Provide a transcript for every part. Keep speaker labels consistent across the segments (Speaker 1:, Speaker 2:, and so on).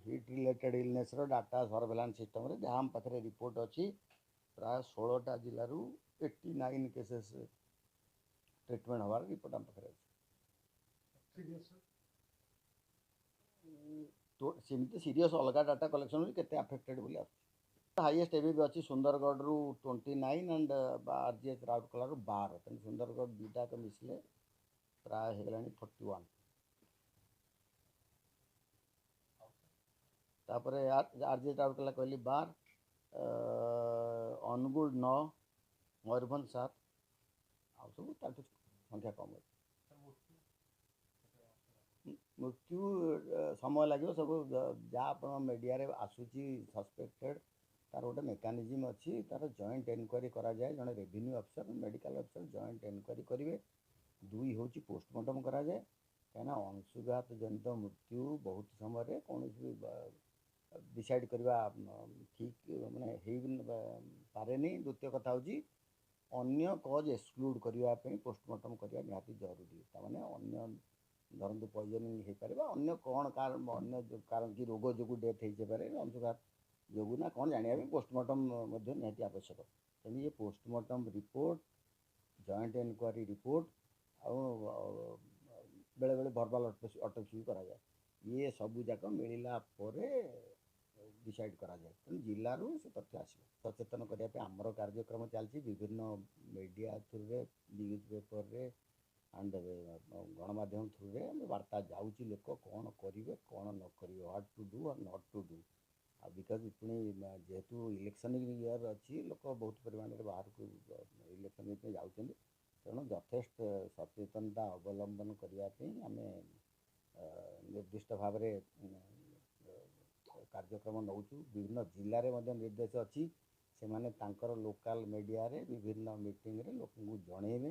Speaker 1: Hit related ଇଲନେସ୍ର data surveillance ସିଷ୍ଟମ୍ରେ ଯାହା ଆମ ପାଖରେ ରିପୋର୍ଟ ଅଛି, ପ୍ରାୟ 16ଟା ଜିଲ୍ଲାରୁ 89 କେସେସ୍ ଟ୍ରିଟମେଣ୍ଟ ହେବାର ରିପୋର୍ଟ ଆମ ପାଖରେ ଅଛି।
Speaker 2: ସିରିୟସ୍?
Speaker 1: ତ ସେମିତି ସିରିୟସ୍ ଅଲଗା ଡାଟା କଲେକ୍ସନ୍ ହେଉଛି, କେତେ ଆଫେକ୍ଟେଡ୍ ବୋଲି ଆସୁଛି। ହାଇଏଷ୍ଟ ଏବେ ବି ଅଛି ସୁନ୍ଦରଗଡ଼ରୁ 29 ଆଣ୍ଡ ଆର୍ ଜି ଏଚ୍ ରାଉରକେଲାରୁ 12। ତେଣୁ ସୁନ୍ଦରଗଡ଼ ଦୁଇଟା ଯାକ ମିଶିଲେ ପ୍ରାୟ ହେଇଗଲାଣି 41। ତାପରେ ଆର୍ ଜି ଏଚ୍ ରାଉରକେଲା କହିଲି 12, ଅନୁଗୁଳ 9, ମୟୂରଭଞ୍ଜ 7, ଆଉ ସବୁ ତାଠୁ ସଂଖ୍ୟା କମ୍ ଅଛି। ମୃତ୍ୟୁ ସମୟ ଲାଗିବ। ସବୁ ଯାହା ଆପଣ ମିଡ଼ିଆରେ ଆସୁଛି ସସ୍ପେକ୍ଟେଡ଼, ତାର ଗୋଟେ ମେକାନିଜିମ୍ ଅଛି, ତାର ଜଏଣ୍ଟ ଏନକ୍ୱାରି କରାଯାଏ। ଜଣେ revenue officer, medical officer joint enquiry କରିବେ। ଦୁଇ ହେଉଛି ପୋଷ୍ଟମର୍ଟମ୍ କରାଯାଏ, କାହିଁକିନା ଅଂଶୁଘାତ ଜନିତ ମୃତ୍ୟୁ ବହୁତ ସମୟରେ କୌଣସି ଡିସାଇଡ଼୍ କରିବା ଠିକ୍ ମାନେ ହେଇ ପାରେନି। ଦ୍ୱିତୀୟ କଥା ହେଉଛି ଅନ୍ୟ କଜ୍ ଏକ୍ସକ୍ଲୁଡ଼ କରିବା ପାଇଁ ପୋଷ୍ଟମର୍ଟମ୍ କରିବା ନିହାତି ଜରୁରୀ। ତାମାନେ ଅନ୍ୟ ଧରନ୍ତୁ ପଏଜନିଂ ହେଇପାରେ ବା ଅନ୍ୟ କ'ଣ କାରଣ, ଅନ୍ୟ କାରଣ କି ରୋଗ ଯୋଗୁଁ ଡେଥ୍ ହେଇଯାଇପାରେ, ଅଂଶୁଘାତ ଯୋଗୁଁ ନା କ'ଣ ଜାଣିବା ପାଇଁ ପୋଷ୍ଟମର୍ଟମ୍ ମଧ୍ୟ ନିହାତି ଆବଶ୍ୟକ। ତେଣୁ ଏ postmortem report, joint enquiry report ଆଉ ବେଳେବେଳେ ଭର୍ବାଲ୍ ଅଟୋପ୍ସି ବି କରାଯାଏ। ଇଏ ସବୁ ଯାକ ମିଳିଲା ପରେ ଡିସାଇଡ଼୍ କରାଯାଏ। ତେଣୁ ଜିଲ୍ଲାରୁ ସେ ତଥ୍ୟ ଆସିବ। ସଚେତନ କରିବା ପାଇଁ ଆମର କାର୍ଯ୍ୟକ୍ରମ ଚାଲିଛି ବିଭିନ୍ନ ମିଡ଼ିଆ ଥ୍ରୁରେ, ନ୍ୟୁଜ୍ ପେପରରେ ଆଣ୍ଡ ଗଣମାଧ୍ୟମ ଥ୍ରୁରେ ଆମେ ବାର୍ତ୍ତା ଯାଉଛି, ଲୋକ କ'ଣ କରିବେ କ'ଣ ନ କରିବେ, what to do or not to do. ଆଉ because ପୁଣି ଯେହେତୁ ଇଲେକ୍ସନ୍ ଇୟର୍ ଅଛି, ଲୋକ ବହୁତ ପରିମାଣରେ ବାହାରକୁ ଇଲେକ୍ସନ୍ ପାଇଁ ଯାଉଛନ୍ତି। ତେଣୁ ଯଥେଷ୍ଟ ସଚେତନତା ଅବଲମ୍ବନ କରିବା ପାଇଁ ଆମେ ନିର୍ଦ୍ଦିଷ୍ଟ ଭାବରେ କାର୍ଯ୍ୟକ୍ରମ ନେଉଛୁ। ବିଭିନ୍ନ ଜିଲ୍ଲାରେ ମଧ୍ୟ ନିର୍ଦ୍ଦେଶ ଅଛି, ସେମାନେ ତାଙ୍କର ଲୋକାଲ୍ ମିଡ଼ିଆରେ ବିଭିନ୍ନ ମିଟିଂରେ ଲୋକଙ୍କୁ ଜଣେଇବେ।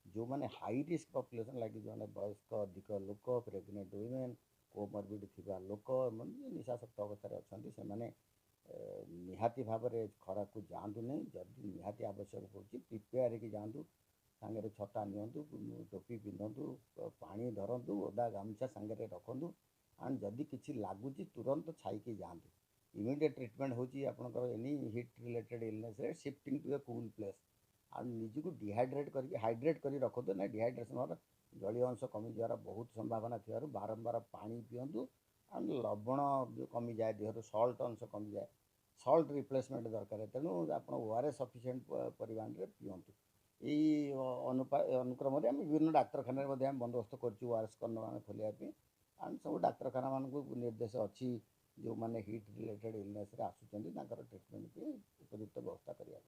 Speaker 1: ଯେଉଁମାନେ ହାଇ ରିସ୍କ ପପୁଲେସନ୍ ଲାଗି, ଯେଉଁମାନେ ବୟସ୍କ ଅଧିକ ଲୋକ, ପ୍ରେଗନେଣ୍ଟ ୱିମେନ୍, କୋମର୍ବିଡ଼ ଥିବା ଲୋକ, ନିଶାସକ୍ତ ଅବସ୍ଥାରେ ଅଛନ୍ତି, ସେମାନେ ନିହାତି ଭାବରେ ଖରାକୁ ଯାଆନ୍ତୁ ନାହିଁ। ଯଦି ନିହାତି ଆବଶ୍ୟକ ପଡ଼ୁଛି, ପ୍ରିପେୟାର ହେଇକି ଯାଆନ୍ତୁ। ସାଙ୍ଗରେ ଛତା ନିଅନ୍ତୁ, ଟୋପି ପିନ୍ଧନ୍ତୁ, ପାଣି ଧରନ୍ତୁ, ଓଦା ଗାମୁଛା ସାଙ୍ଗରେ ରଖନ୍ତୁ ଆଣ୍ଡ ଯଦି କିଛି ଲାଗୁଛି ତୁରନ୍ତ ଛାଇକି ଯାଆନ୍ତୁ। ଇମିଡ଼ିଏଟ୍ ଟ୍ରିଟମେଣ୍ଟ ହେଉଛି ଆପଣଙ୍କର ଏନି ହିଟ୍ ରିଲେଟେଡ୍ ଇଲନେସ୍ରେ shifting to a cool place ଆଉ ନିଜକୁ ଡିହାଇଡ୍ରେଟ୍ କରିକି ହାଇଡ୍ରେଟ୍ କରି ରଖନ୍ତୁ। ନା ଡିହାଇଡ୍ରେସନ୍ ହେବାର, ଜଳୀୟ ଅଂଶ କମିଯିବାର ବହୁତ ସମ୍ଭାବନା ଥିବାରୁ ବାରମ୍ବାର ପାଣି ପିଅନ୍ତୁ। ଆଣ୍ଡ ଲବଣ କମିଯାଏ ଦେହରୁ, ସଲ୍ଟ ଅଂଶ କମିଯାଏ, ସଲ୍ଟ ରିପ୍ଲେସମେଣ୍ଟ ଦରକାର। ତେଣୁ ଆପଣ ଓ ଆର୍ ଏସ୍ ସଫିସିଏଣ୍ଟ ପରିମାଣରେ ପିଅନ୍ତୁ। ଏଇ ଅନୁକ୍ରମରେ ଆମେ ବିଭିନ୍ନ ଡାକ୍ତରଖାନାରେ ମଧ୍ୟ ଆମେ ବନ୍ଦୋବସ୍ତ କରିଛୁ ଓ ଆର୍ ଏସ୍ କର୍ଣ୍ଣର ଆମେ ଖୋଲିବା ପାଇଁ। ଆଣ୍ଡ ସବୁ ଡାକ୍ତରଖାନାମାନଙ୍କୁ ନିର୍ଦ୍ଦେଶ ଅଛି, ଯେଉଁମାନେ ହିଟ୍ ରିଲେଟେଡ୍ ଇଲନେସ୍ରେ ଆସୁଛନ୍ତି ତାଙ୍କର ଟ୍ରିଟମେଣ୍ଟ